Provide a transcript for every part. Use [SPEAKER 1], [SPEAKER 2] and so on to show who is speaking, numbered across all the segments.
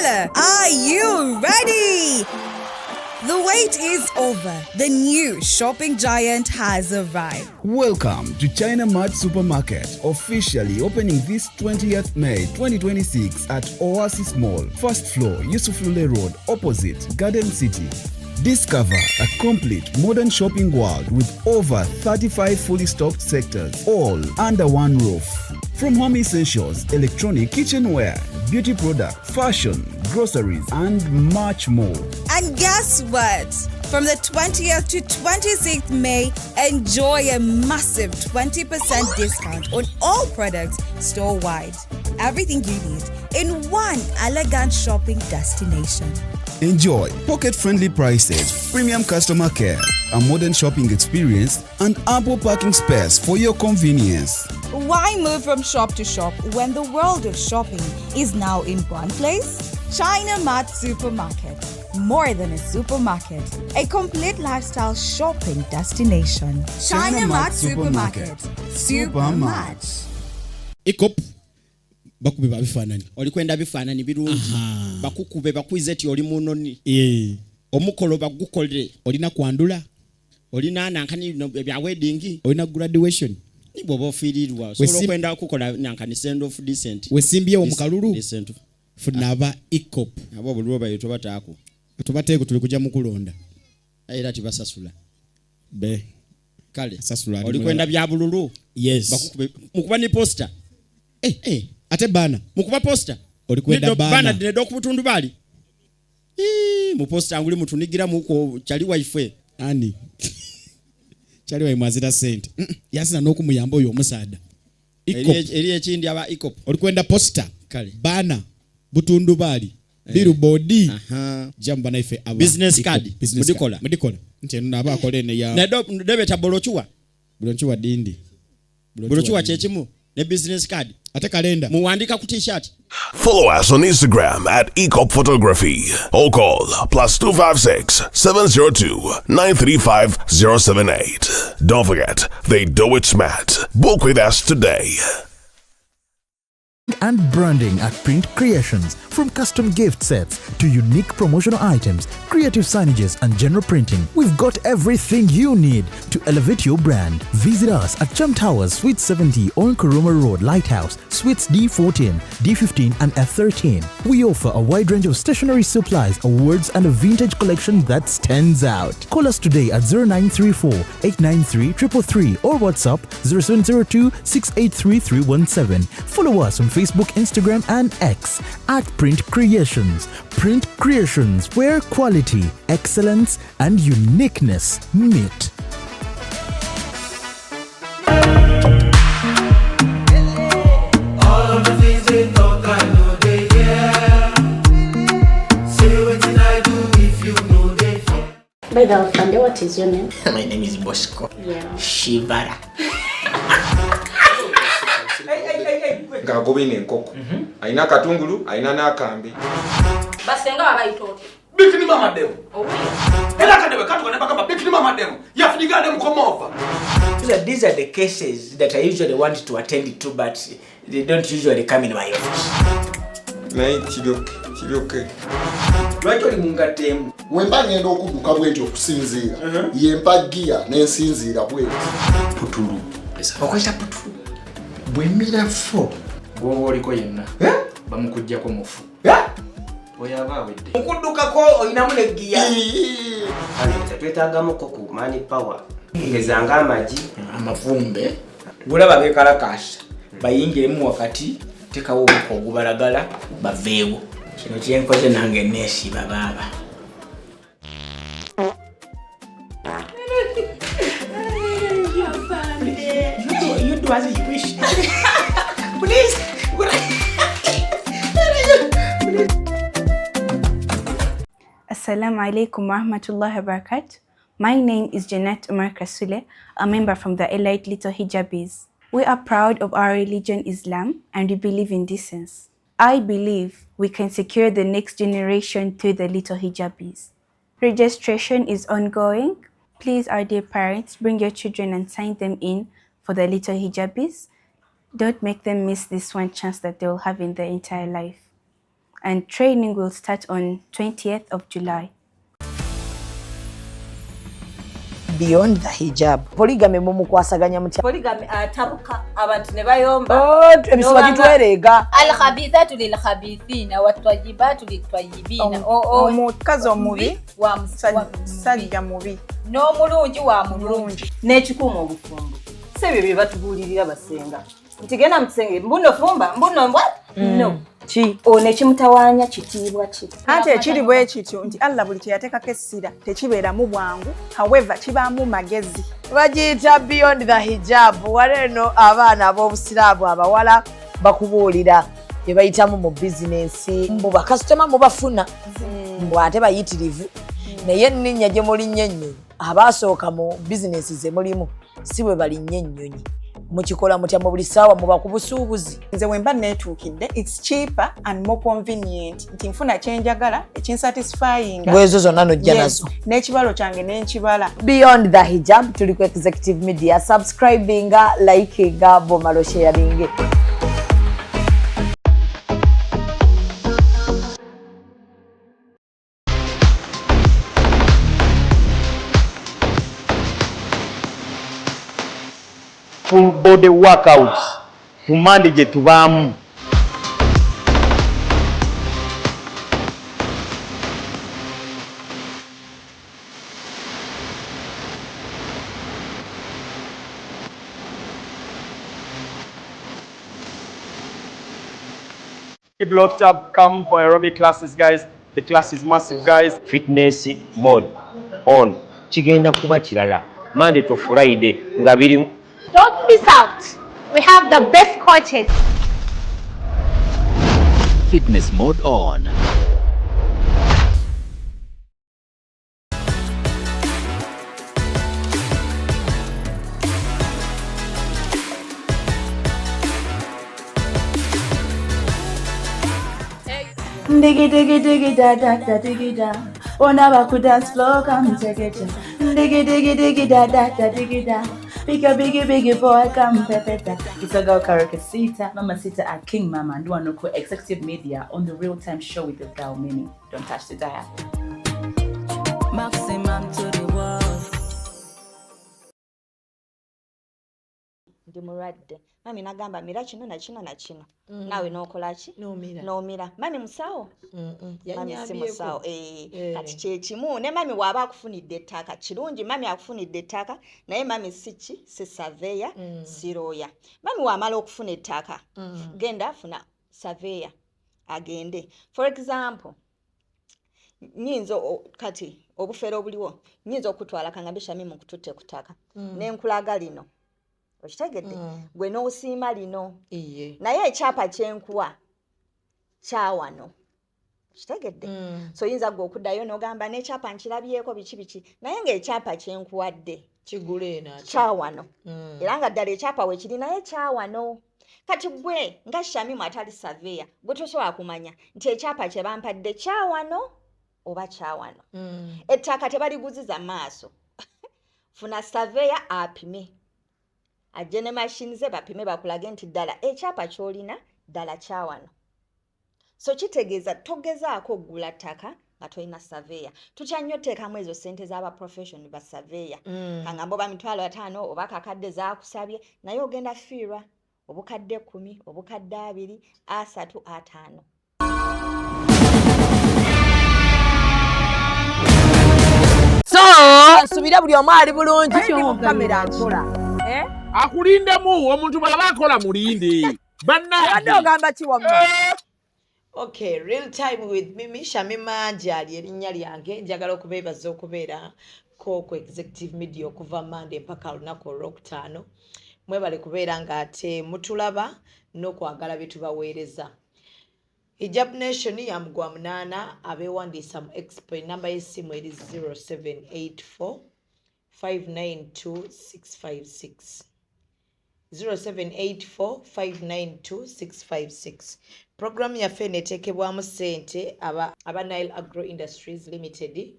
[SPEAKER 1] Kampala, are you ready? The wait is over. The new shopping giant has arrived.
[SPEAKER 2] Welcome to China Mart Supermarket, officially opening this 20th May 2026 at Oasis Mall, first floor, Yusuf Lule Road, opposite Garden City. Discover a complete modern shopping world with over 35 fully stocked sectors, all under one roof. From home essentials, electronic kitchenware, beauty products, fashion, groceries, and much more.
[SPEAKER 1] And guess what? From the 20th to 26th May, enjoy a massive 20% discount on all products store wide. Everything you need in one elegant shopping destination.
[SPEAKER 2] Enjoy pocket friendly prices, premium customer care, a modern shopping experience, and ample parking space for your convenience.
[SPEAKER 1] Why move from shop to shop when the world of shopping is now in one place? China Mart Supermarket. More than a supermarket, a complete lifestyle shopping destination. China Mart Supermarket. Super much.
[SPEAKER 3] EACOP bakube babifaananyi.
[SPEAKER 4] Olikwenda bifaananyi birungi, bakukube bakwize ti oli munoni.
[SPEAKER 3] Eh.
[SPEAKER 4] Omukolo bagukole.
[SPEAKER 3] Olina kwandula.
[SPEAKER 4] Olina nankani bino ebya wedding.
[SPEAKER 3] Olina graduation.
[SPEAKER 4] Ni bw'oba ofiirirwa osobola okwenda okukola nankani send off decent.
[SPEAKER 3] Wesimbyewo mu kalulu.
[SPEAKER 4] Decent.
[SPEAKER 3] Funa aba EACOP.
[SPEAKER 4] Abo obululu bayo tobataako.
[SPEAKER 3] Tubateeko, tuli kujja mu kulonda.
[SPEAKER 4] Era tibasasula.
[SPEAKER 3] Be
[SPEAKER 4] Kale
[SPEAKER 3] Sasula ali
[SPEAKER 4] olikwenda
[SPEAKER 3] mulala.
[SPEAKER 4] Bya bululu.
[SPEAKER 3] Yes.
[SPEAKER 4] Bakukube mukuba ni poster.
[SPEAKER 3] Eh, eh, ate bana
[SPEAKER 4] Mukuba poster.
[SPEAKER 3] Olikwenda
[SPEAKER 4] Nido-
[SPEAKER 3] bana.
[SPEAKER 4] Bana dinedde okubutundu bali. Ii, mu poster nguli mutunigira muko kyali waife.
[SPEAKER 3] Ani kyali waimwazira sente? Yasina n'okumuyamba oyo omusaada. EACOP.
[SPEAKER 4] Eri ekindi aba EACOP.
[SPEAKER 3] Olikwenda poster.
[SPEAKER 4] Kale.
[SPEAKER 3] Bana butundu bali billboard.
[SPEAKER 4] Aha.
[SPEAKER 3] Jamu banaife aba
[SPEAKER 4] Business
[SPEAKER 3] EACOP.
[SPEAKER 4] card.
[SPEAKER 3] Business
[SPEAKER 4] Mudikola.
[SPEAKER 3] card. Mudikola nti eno naaba akola eno ya
[SPEAKER 4] Nedo debeta brochure.
[SPEAKER 3] Brochure dindi.
[SPEAKER 4] Brochure kyekimu ne business card.
[SPEAKER 3] Ate kalenda.
[SPEAKER 4] Muwandika ku t-shirt.
[SPEAKER 5] Follow us on Instagram at Ecop Photography or call +256 702 935 078. Don't forget, they do it smart. Book with us today.
[SPEAKER 6] And branding at Print Creations. From custom gift sets to unique promotional items, creative signages, and general printing, we've got everything you need to elevate your brand. Visit us at Chum Towers, Suite 70 on Kuruma Road, Lighthouse, Suites D14, D15, and F13. We offer a wide range of stationery supplies, awards, and a vintage collection that stands out. Call us today at 0934 893 333 or WhatsApp 0702 683 317. Follow us on Facebook, Instagram, and X at Print Creations. Print Creations, where quality, excellence, and uniqueness meet.
[SPEAKER 7] All of the things they talk, I know they hear. Say wetin I do if you know they fear.
[SPEAKER 8] By the way, Fande, what is your name?
[SPEAKER 9] My name is Bosco. Shivara.
[SPEAKER 10] Ng'agoba eno enkoko alina akatungulu alina n'akambe.
[SPEAKER 11] Basenga babayita otya?
[SPEAKER 12] Bikini mama demo era akadebe katuka ne bagamba bikini mama demo yafunyiga demo komova.
[SPEAKER 9] These are the cases that I usually want to attend to, but they don't usually come in my office.
[SPEAKER 10] Naye kiryoke kiryoke.
[SPEAKER 9] Lwaki oli mungatemu?
[SPEAKER 13] Wemba ngenda okudduka bwe nti okusinziira yempa giya n'ensinziira bweti.
[SPEAKER 9] Putulu. Okozesa putulu. Bwemira fo.
[SPEAKER 14] Bw'oba oliko yenna bamukuggyako mufu oyo aba awedde.
[SPEAKER 9] Mukuddukako olinamu ne giya.
[SPEAKER 15] Twetagamuko ku man power ngezanga amagi.
[SPEAKER 9] Amavumbe. Gulaba bekalakasa bayingiremu wakati tekawo omuka ogubalagala baveewo. Kino kyenkoze nange neesiba baaba. You do as you wish. Please.
[SPEAKER 16] Assalamu alaikum warahmatullahi wabarakatuh. My name is Jeanette Umar Kasule, a member from the Elite Little Hijabis. We are proud of our religion, Islam, and we believe in decency. I believe we can secure the next generation through the Little Hijabis. Registration is ongoing. Please, our dear parents, bring your children and sign them in for the Little Hijabis. Don't make them miss this one chance that they will have in their entire life. And training will start on 20th of July.
[SPEAKER 17] Beyond the Hijab, polygamy mumukwasaganya mutya?
[SPEAKER 18] Polygamy atabuka abantu ne bayomba.
[SPEAKER 17] Oh, emisiwa gitwereega.
[SPEAKER 19] Alkhabithatu lilkhabithina watwayibatu litwayibina.
[SPEAKER 20] Omukazi omubi
[SPEAKER 19] wa
[SPEAKER 20] musajja mubi
[SPEAKER 19] n'omulungi wa mulungi.
[SPEAKER 18] N'ekikuuma obufumbo si ebyo bye batubuulirira basenga nti genda mu kisenge mbuno fumba mbuno mbwa no
[SPEAKER 17] ki
[SPEAKER 18] ono ekimutawaanya kitiibwa ki.
[SPEAKER 20] Anti ekiri bwe kityo nti Allah buli kye yateekako essira tekibeeramu bwangu, however kibaamu magezi.
[SPEAKER 17] Bagiyita Beyond the Hijab. Wano abaana ab'obusiraamu abawala bakubuulira bye bayitamu mu bizinensi, mbu bakasitoma mubafuna, mbu ate bayitirivu, naye enninnya gye mulinnya ennyonyi abaasooka mu bizinensi ze mulimu si bwe balinnya ennyonyi. Mukikola mutya mu buli ssaawa muba ku busuubuzi?
[SPEAKER 20] Nze wemba neetuukidde, it's cheaper and more convenient nti nfuna kyenjagala ekinsatisfyinga.
[SPEAKER 17] Bwezo zonna nojja
[SPEAKER 20] Yes,
[SPEAKER 17] nazo.
[SPEAKER 20] N'ekibalo kyange n'enkibala.
[SPEAKER 17] Beyond the Hijab, tuli ku Executive Media. Subscribinga, likinga, bomalo sharinge.
[SPEAKER 21] Full body workouts ku Mande gye tubaamu.
[SPEAKER 22] Keep locked up, come for aerobic classes, guys. The class is massive, guys.
[SPEAKER 15] Fitness mode on kigenda kuba kirala Monday to Friday nga biri.
[SPEAKER 23] Don't miss out. We have the best coaches.
[SPEAKER 24] Fitness mode on.
[SPEAKER 25] Diggy diggy diggy da da da diggy da. On a ku dance floor, come take it. Diggy diggy diggy da da da diggy da. Pick a biggie biggie boy, come pepeta.
[SPEAKER 26] It's a girl Karaoke Sita, Mama Sita at King Mama and Duanoko Executive Media on the Real Time Show with the girl Mimi. Don't touch the dial.
[SPEAKER 25] Maximum to the world.
[SPEAKER 27] Ndi mulwadde, mami nagamba mira kino na kino na kino. Naawe n'okola ki?
[SPEAKER 17] N'omira.
[SPEAKER 27] N'omira. Mami musawo? Mami si
[SPEAKER 17] Yanyambyeko.
[SPEAKER 27] musawo. Kati kyekimu ne mami bw'aba akufunidde ettaka, kirungi mami akufunidde ettaka, naye mami si ki, si saveya, si looya. Mami w'amala okufuna ettaka, genda funa saveya agende. For example, nyinza kati obufere obuliwo nyinza okutwala kangambe Shamimu nkututte ku ttaka, nenkulaga lino, okitegedde? Gwe n'osiima lino, naye ekyapa kyenkuwa kyawano, okitegedde? So oyinza gwe okuddayo n'ogamba n'ekyapa nkirabyeko biki biki, naye ng'ekyapa kyenkuwadde
[SPEAKER 17] kigule eno ate.
[SPEAKER 27] Kyawano, era nga ddala ekyapa weekiri naye kyawano. Kati gwe nga Shamimu atali saveya, gwe tosobola kumanya nti ekyapa kye bampadde kyawano oba kyawano. Ettaka tebaliguziza maaso. Funa saveya apime, ajje ne mashini ze bapime bakulage nti ddala ekyapa ky'olina ddala kyawano. So kitegeeza togezaako okugula ttaka nga tolina saveya. Tutya nnyo oteekamu ezo ssente z'aba profession ba saveya. Kangamba oba 50,000 oba kakadde zaakusabye, naye ogenda fiirwa obukadde 10, obukadde 20, 30, 50.
[SPEAKER 17] So nsubira buli omu ali bulungi. Kamera nkola.
[SPEAKER 28] Akulindemu omuntu bw'aba akola mulinde. Bannange.
[SPEAKER 17] Abadde ogamba ki wamma? Okay, Real Time with Mimi Shamima Jali erinnya lyange. Njagala okubeebaza okubeera ko ku Executive Media okuva Monday mpaka lunaku olwokutaano. Mwebale kubeera ng'ate mutulaba n'okwagala bye tubaweereza. Hijab Nation ya mugwa 8 abeewandiisa mu expo, enamba y'essimu eri 0784 592 656, 0784 592 656. Programu yaffe eno eteekebwamu ssente aba Nile Agro Industries Limited,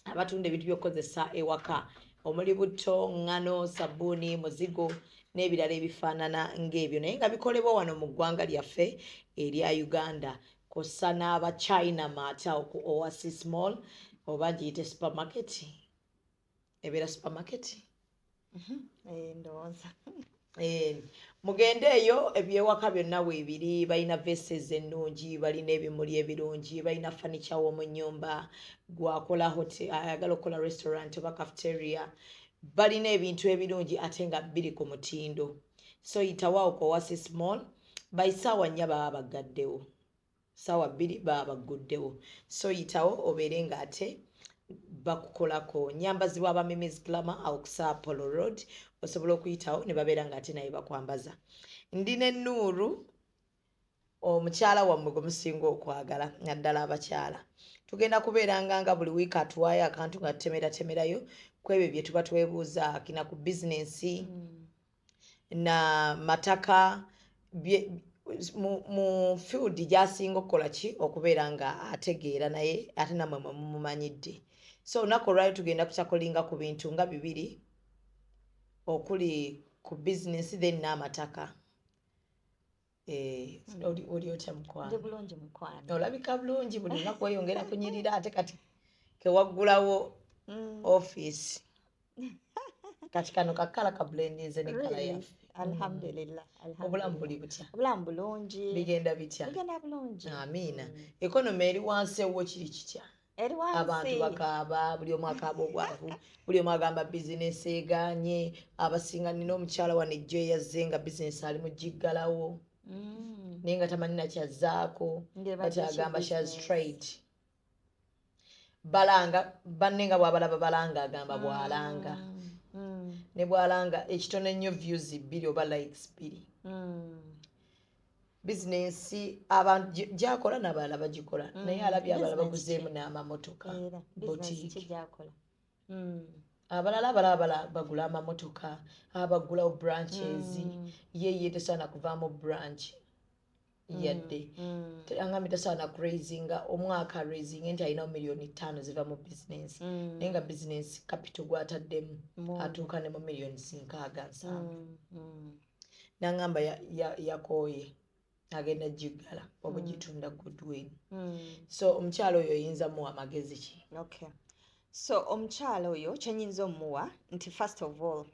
[SPEAKER 17] abatunda ebintu by'okukozesa ewaka omuli butto, ŋŋano, sabbuuni, muzigo n'ebirala ebifaanana ng'ebyo, naye nga bikolebwa wano mu ggwanga lyaffe erya Uganda. Kw'ossa n'aba China Mart awo ku Oasis Mall, oba giyite supermarket, ebeera supermarket.
[SPEAKER 27] Ndowooza.
[SPEAKER 17] Mugende eyo, ebyewaka byonna weebiri. Balina vases ennungi, balina ebimuli ebirungi, balina furniture w'omu nnyumba. Gwakola hotel, ayagala okukola restaurant oba cafeteria, balina ebintu ebirungi ate nga biri ku mutindo. So yitawaawo ku Oasis Mall. By 4:00 baba baggaddewo, 2:00 baba bagguddewo. So yitawo obeere nga ate bakukolako. Nyambazibwa aba Mimis Glamour awo ku Saapolo Road. Osobola okuyitawo ne babeera nga ate naye bakwambaza. Ndi ne Nuuru, omukyala wammwe gwe musinga okwagala, naddala abakyala. Tugenda kubeeranga nga buli wiiki atuwaayo akantu nga tutemeratemerayo ku ebyo bye tuba twebuuza kina ku bizinensi na mataka mu field gy'asinga okukola ki okubeera nga ategeera, naye ate nammwe mwe mumumanyidde. So olunaku olwali tugenda kutacklinga ku bintu nga bibiri, okuli ku bizinensi then n'amataka. Oli otya, mukwano?
[SPEAKER 27] Ndi bulungi, mukwano.
[SPEAKER 17] Olabika bulungi, buli lunaku weyongera kunyirira, ate kati kewaggulawo ofiisi, kati kano kakala kablendinze ne colour
[SPEAKER 27] Really?
[SPEAKER 17] yaffe.
[SPEAKER 27] Alhamdulillah.
[SPEAKER 17] Obulamu buli butya?
[SPEAKER 27] Obulamu bulungi.
[SPEAKER 17] Bigenda bitya?
[SPEAKER 27] Bigenda bulungi.
[SPEAKER 17] Amiina. Economy eri wansi ewo, kiri kitya?
[SPEAKER 27] Eri wansi.
[SPEAKER 17] Abantu bakaaba, buli omu akaaba obwavu, buli omu agamba bizinesi eganye. Abasinga, nina omukyala wano ejjo eyazze nga bizinesi ali mu giggalawo, naye nga tamanyi nakyazzaako.
[SPEAKER 27] Ng'ebadde
[SPEAKER 17] Kati agamba
[SPEAKER 27] ki
[SPEAKER 17] she has
[SPEAKER 27] business?
[SPEAKER 17] tried, balanga banne nga bwabalaba balanga, agamba bwalanga ne bwalanga ekitono ennyo views 2 oba likes 2. Bizinensi abantu gyakola n'abalala bagikola, naye alabye abalala
[SPEAKER 27] Business
[SPEAKER 17] baguzeemu n'amamotoka,
[SPEAKER 27] Era business ki
[SPEAKER 17] boutique.
[SPEAKER 27] gyakola?
[SPEAKER 17] Abalala abalala bagula amamotoka, abagulawo branches. Ye tasaana kuvaamu branch yadde. Agambye tasaana kuraisinga omwaka, raising nti alinawo miliyoni 5 ziva mu bizinensi, naye nga bizinensi capital gwataddemu atuuka ne mu miliyoni 60, 70. Nangamba yakooye, agenda giggala oba gitunda goodwin. So omukyala oyo oyinza muwa amagezi ki?
[SPEAKER 27] Okay, so omukyala oyo kyenyinza omuwa nti first of all,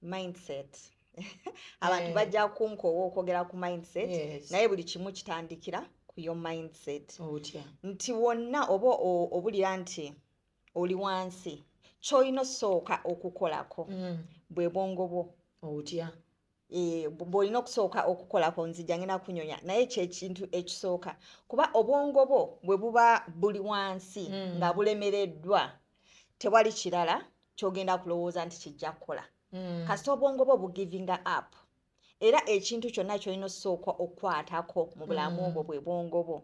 [SPEAKER 27] mindset. Abantu bajja kunkoowa okwogera ku mindset, naye buli kimu kitandikira ku yo mindset.
[SPEAKER 17] Otya?
[SPEAKER 27] Nti wonna oba obulira nti oli wansi, ky'olina osooka okukolako bwe bwongo bwo.
[SPEAKER 17] Otya?
[SPEAKER 27] Bw'olina okusooka okukolako, nzija ngenda kunyonya, naye kyekintu ekisooka, kuba obwongo bwo bwe buba buli wansi nga bulemereddwa, tewali kirala kyogenda kulowooza nti kijja kukola. Kasita obwongo bwo bugivinga up, era ekintu kyonna kyolina osooka okukwatako mu bulamu bwo bwe bwongo bwo.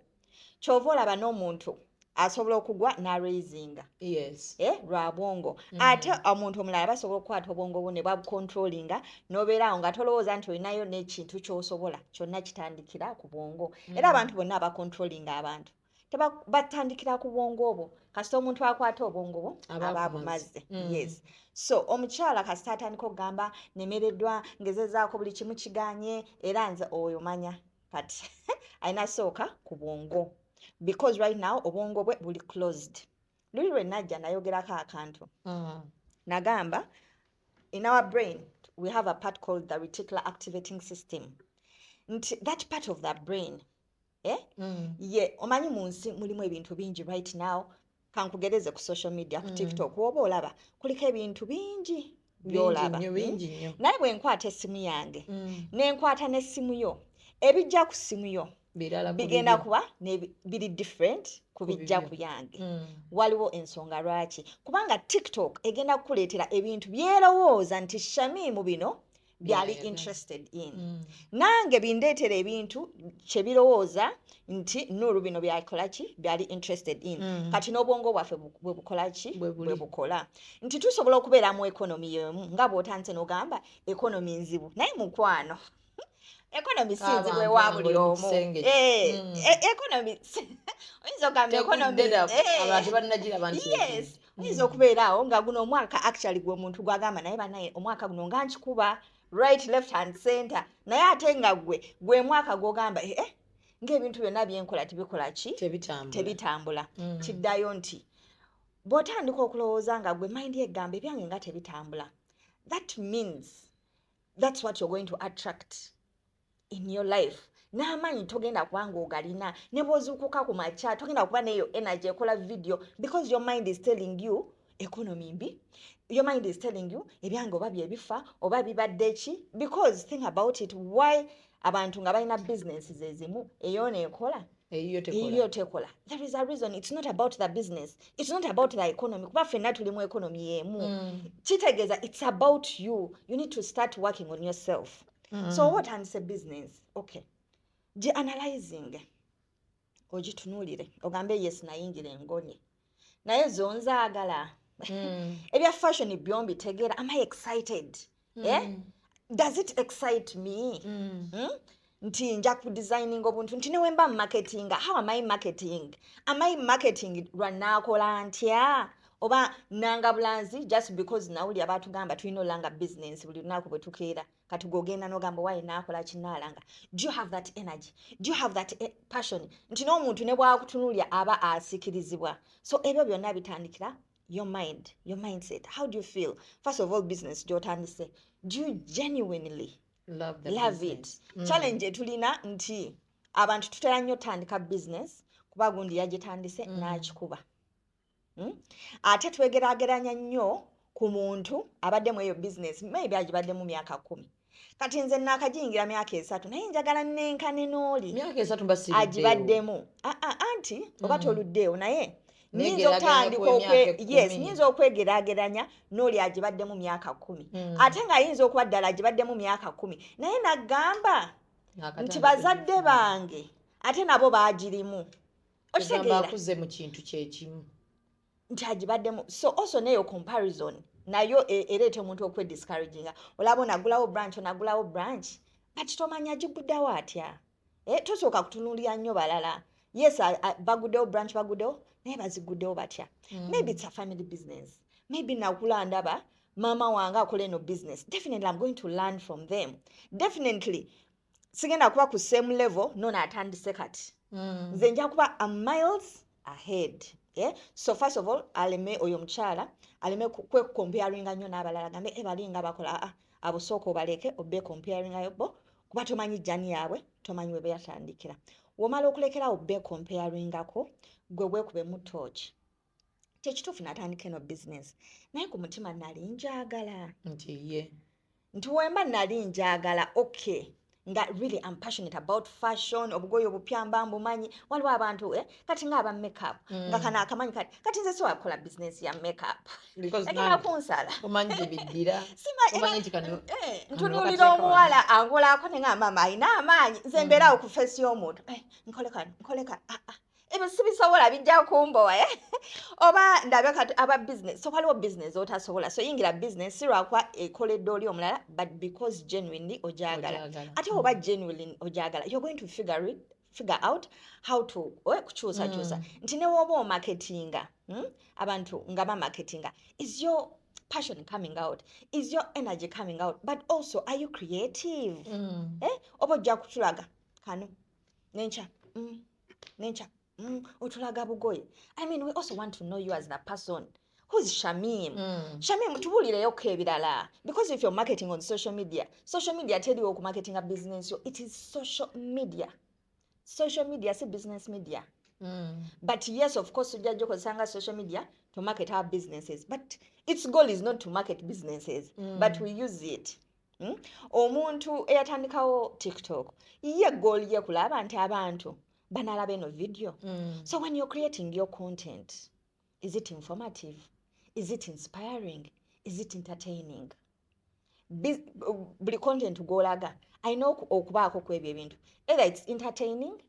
[SPEAKER 27] Kyova olaba n'omuntu asobola okugwa n'araisinga. Lwa bwongo. Ate omuntu omulala basobola okukwata obwongo bwo ne babucontrollinga, n'obeeraawo nga tolowooza nti olinayo n'ekintu ky'osobola. Kyonna kitandikira ku bwongo. Era abantu bonna abacontrollinga abantu batandikira ku bwongo obwo. Kasita omuntu akwata obwongo bwo,
[SPEAKER 17] aba
[SPEAKER 27] aba
[SPEAKER 17] abumaze.
[SPEAKER 27] abumaze. Yes, so omukyala kasita atandika okugamba nemereddwa, ngezezaako buli kimu kiganye, era nze oyo manya kati alina sooka ku bwongo, because right now obwongo bwe buli closed. Luli lwe najja nayogerako akantu, nagamba in our brain we have a part called the reticular activating system, nti that part of the brain, eh? Ye omanyi mu nsi mulimu ebintu bingi right now. Kankugereze ku social media, ku TikTok, woba olaba kuliko ebintu bingi byolaba.
[SPEAKER 17] Bingi nnyo, bingi nnyo.
[SPEAKER 27] Naye bwe nkwata essimu yange nenkwata n'essimu yo, ebijja ku ssimu yo
[SPEAKER 17] birala ku
[SPEAKER 27] bigenda
[SPEAKER 17] bibyo.
[SPEAKER 27] Kuba biri different ku
[SPEAKER 17] Ku
[SPEAKER 27] bijja
[SPEAKER 17] bibyo.
[SPEAKER 27] ku yange. Waliwo ensonga lwaki, kubanga TikTok egenda kukuleetera ebintu byerowooza nti Shamimu bino byali
[SPEAKER 17] Byayagala.
[SPEAKER 27] interested in. Nange bindeetera ebintu kyebirowooza nti Nuru bino byakola ki, byali interested in. Kati n'obwongo bwaffe bwe bukola ki,
[SPEAKER 17] Bwe buli.
[SPEAKER 27] bwe bukola nti tusobola okubeera mu economy y'emu, nga bw'otandise n'ogamba economy nzibu, naye mukwano, economy si nzibu
[SPEAKER 17] Abantu
[SPEAKER 27] ewa buli
[SPEAKER 17] bali mu
[SPEAKER 27] omu.
[SPEAKER 17] kisenge.
[SPEAKER 27] Economy oyinza okugamba economy
[SPEAKER 17] Tegudde abantu bannagiraba nti
[SPEAKER 27] yes, oyinza okubeera awo nga guno omwaka actually gwe omuntu gwagamba, naye banaye omwaka guno nga nkikuba right, left and center, naye ate nga gwe mwaka gwogamba eh, eh, Ng'ebintu byonna byenkola tebikola ki? Tebitambula. Kiddayo nti bw'otandika okulowooza nga gwe mind egamba ebyange nga tebitambula, that means that's what you're going to attract in your life. N'amaanyi togenda kuba ng'ogalina, ne bw'ozuukuka ku makya togenda kuba n'eyo energy ekola video, because your mind is telling you economy mbi, your mind is telling you ebyange oba byebifa oba bibadde ki. Because think about it, why abantu nga balina businesses ezimu, eyo neekola, eyiyo tekola? There is a reason. It's not about the business, it's not about the economy, kuba ffenna tuli mu economy y'emu. Kitegeeza it's about you. You need to start working on yourself. So oba otandise business, okay, gi analyzing, ogitunuulire, ogambe, "Yes, nayingira engoye, naye zo nzaagala. Ebya fashion byombitegeera? Am I excited? Eh? Does it excite me? Nti nja kudesigninga obuntu, nti newemba marketinga, how am I marketing? Am I marketing lwanaakola ntya, oba nanga bulanzi just because nawulira batugamba tulina olanga business buli lunaku bwe tukeera? Kati gwogenda n'ogamba, "Wayi naakola kinaalanga." Do you have that energy? Do you have that passion nti n'omuntu ne bwakutunuulya aba asikirizibwa? So ebyo byonna bitandikira your mind, your mindset. How do you feel? First of all, business gy'otandise, do you genuinely
[SPEAKER 17] love,
[SPEAKER 27] love it? Challenge etulina nti abantu tutera nnyo tandika business kuba gundi yagitandise n'akikuba. Ate twegeraageranya nnyo ku muntu abaddemu eyo business, maybe agibaddemu myaka 10. Kati nze naakagiyingira myaka 3, naye njagala nenkane n'oli agibaddemu. Anti oba toluddeewo, naye nyinza okutandika, yes, nyinza okwegeraageranya n'oli agibaddemu myaka 10, ate ng'ayinza okuba ddala agibaddemu myaka 10, naye nagamba nti bazadde bange ate nabo baagirimu.
[SPEAKER 17] Okitegeera mu kintu kyekimu.
[SPEAKER 27] Nti agibaddemu. So also neyo comparison nayo ereeta omuntu okwediscouraginga. Olaba onagulawo branch, onagulawo branch, but tomanya agiguddewo atya. Tosooka kutunuulira nnyo balala. Yes, baguddewo branch, baguddewo, naye baziguddewo batya? Maybe it's a family business. Maybe nakula ndaba maama wange akola eno business. Definitely I'm going to learn from them. Definitely sigenda kuba ku same level nono atandise kati. Nze nja kuba a miles ahead, yeah? So first of all, aleme oyo omukyala aleme kwecomparinga nnyo n'abalala, gambe e balinga bakola. Aa, abo sooka obaleke, obe comparingayo bo, kuba tomanyi journey yaabwe, tomanyi we beyatandikira. Womala okulekerawo be comparingako, gwe weekubemu tooki. Kyekituufu, natandika eno business, naye ku mutima nali njagala
[SPEAKER 17] Nti ye
[SPEAKER 27] nti wemba nali njagala, okay, nga really am passionate about fashion, obugoye obupya mba mbumanyi. Waliwo abantu, kati nga aba makeup, nga kano akamanyi. Kati nze sobola kukola business ya makeup, egenda kunsala.
[SPEAKER 17] Omanyi gye biddira. Omanyi nti kano
[SPEAKER 27] Ntunuulira omuwala angolaako ne nga maama alina amaanyi, nze mbeerawo ku face y'omuntu, nkole kano, nkole kano. Ah, ah. Ebyo sibisobola, bijja kumbowa, eh? Oba ndabe kati aba business. So waliwo business otasobola. So yingira business si lwakuba ekoledde oli omulala, but because genuinely ogyagala. Ate oba genuinely ogyagala, you're going to figure out how to kukyusakyusa. Nti ne woba omarketinga, Abantu nga bamarketinga, is your passion coming out? Is your energy coming out? But also, are you creative? Eh? Oba ojja kutulaga kano nenkya, nenkya, otulaga bugoye. I mean, we also want to know you as the person. Who's Shamim? Shamim, tubuulireyoko ebirala, because if you're marketing on social media, social media teriwo okumarketinga business yo. It is social media. Social media si business media. But yes, of course, ojja gikozesanga social media to market our businesses, but its goal is not to market businesses, but we use it. Omuntu eyatandikawo TikTok, ye goal ye kulaba nti abantu banalaba eno video. So when you're creating your content, is it informative? Is it inspiring? Is it entertaining? Buli content gw'olaga alina okubaako ku ebyo ebintu: either it's entertaining,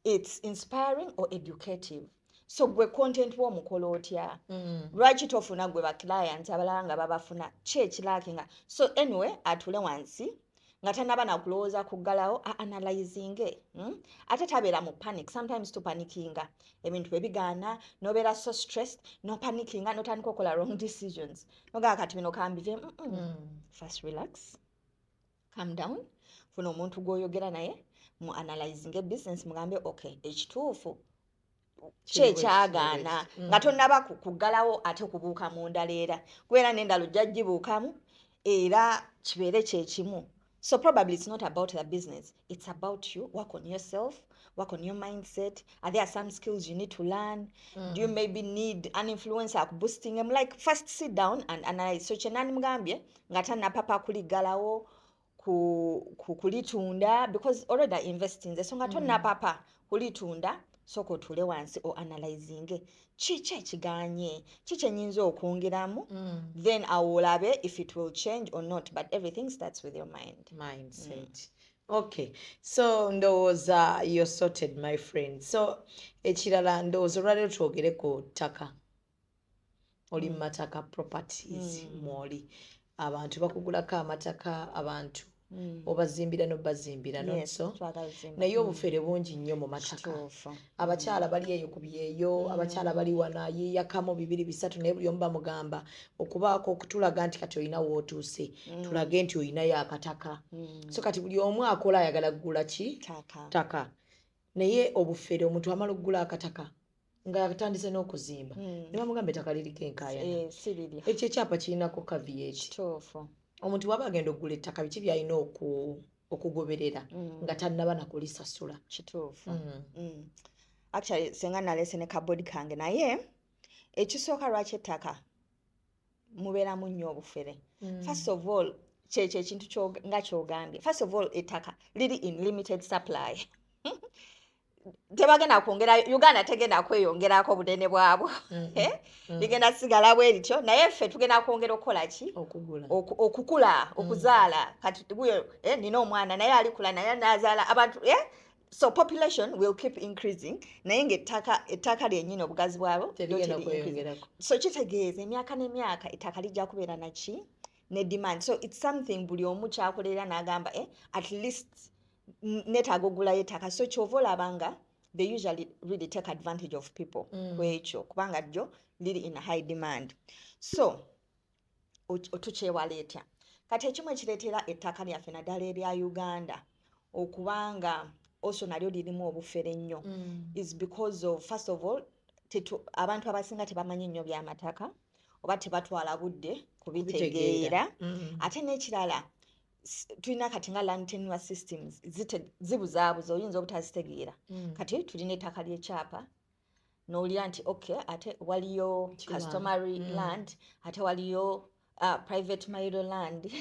[SPEAKER 27] it's inspiring or educative. So gwe content w'omukola otya? Lwaki tofuna gwe baclients abalala nga babafuna? Ki ekilackinga? So anyway, atule wansi nga tanaba nakulowooza kuggalawo, analyzinge, Ate tabeera mu panic. Sometimes tupanikinga ebintu bwe bigaana, nobeera so stressed, nopanikinga, notandika okukola wrong decisions, nogamba kati bino kambive. First relax, calm down, funa omuntu gw'oyogera naye. Mu analyzing business, mugambe, okay, ekituufu kyekyagaana nga tonnaba kuggalawo ate kubuuka mu ndala, era kubeera n'endala ojja gibuukamu era kibeere kyekimu. So probably it's not about the business, it's about you. Work on yourself, work on your mindset. Are there some skills you need to learn? Do you maybe need an influencer akuboosting them? Like, first sit down and analyze. So kyenandimugambye nga tannapapa kuliggalawo, kulitunda, because already investing, so nga tonnapapa kulitunda, sooka otuule wansi o analyzinge kiki ekiganye, ki kyenyinza okwongeramu, then awo olabe if it will change or not. But everything starts with your mind.
[SPEAKER 17] Mindset. Okay, so ndowooza you're sorted, my friend. So ekirala, ndowooza olwaleero twogere ku ttaka. Oli mu mataka, properties mwoli, abantu bakugulako amataka, abantu obazimbira nobazimbira.
[SPEAKER 27] Yes,
[SPEAKER 17] not so?
[SPEAKER 27] Twagala zimba.
[SPEAKER 17] Naye obufere bungi nnyo mu mataka. Abakyala bali eyo ku byeyo, abakyala bali wano ayiiyakamu bibiri bisatu, naye buli omu bamugamba okubaako okutulaga nti kati olina wootuuse, tulage nti olinayo akataka. So kati buli omu akola ayagala kugula ki? Ttaka. Naye obufere, omuntu amala okugula akataka nga atandise n'okuzimba, ne bamugamba ettaka liriko enkaayana.
[SPEAKER 27] Eh, si liryo.
[SPEAKER 17] Ekyo ekyapa kirinako caveat. Omuntu bw'aba agenda okugula ettaka, biki byalina okugoberera nga tannaba nakulisasula?
[SPEAKER 27] Kituufu. Actually, senga naleese ne kabodi kange, naye ekisooka, lwaki ettaka mubeeramu nnyo obufere? First of all, kyekyo ekintu nga kyogambye, first of all, ettaka liri in limited supply. Tebagenda kwongera, Uganda tegenda kweyongerako bunene bwabwo. Eh? Ligenda sigala bwe lityo, naye ffe tugenda kwongera okukola ki?
[SPEAKER 17] Okugula.
[SPEAKER 27] Okukula, okuzaala. Kati guyo, eh, nina omwana, naye alikula, naye nazaala abantu, eh? So population will keep increasing, naye ngaettaka, ettaka lyennyini obugazi bwabwo
[SPEAKER 17] Terigenda
[SPEAKER 27] lyo teri increase.
[SPEAKER 17] kweyongerako.
[SPEAKER 27] So kitegeeza emyaka n'emyaka ettaka lijja kubeera naki? Ne demand. So it's something buli omu kyakolera n'agamba, eh, at least neetaaga ogulayo ettaka. So kyova olaba nga they usually really take advantage of people kwekyo, kubanga lyo liri in high demand. So tukyewala etya? Kati ekimu ekireetera ettaka lyaffe, naddala erya Uganda, okubanga also nalyo lirimu obufere ennyo is because of, first of all, abantu abasinga tebamanyi nnyo byamataka oba tebatwala budde kubitegeera. Ate n'ekirala, tulina kati nga land tenure systems zibuzaabuza, oyinza obutazitegeera. Kati tulina ettaka ly'ekyapa, n'owulira nti okay, ate waliyo customary land, ate waliyo private mailo land,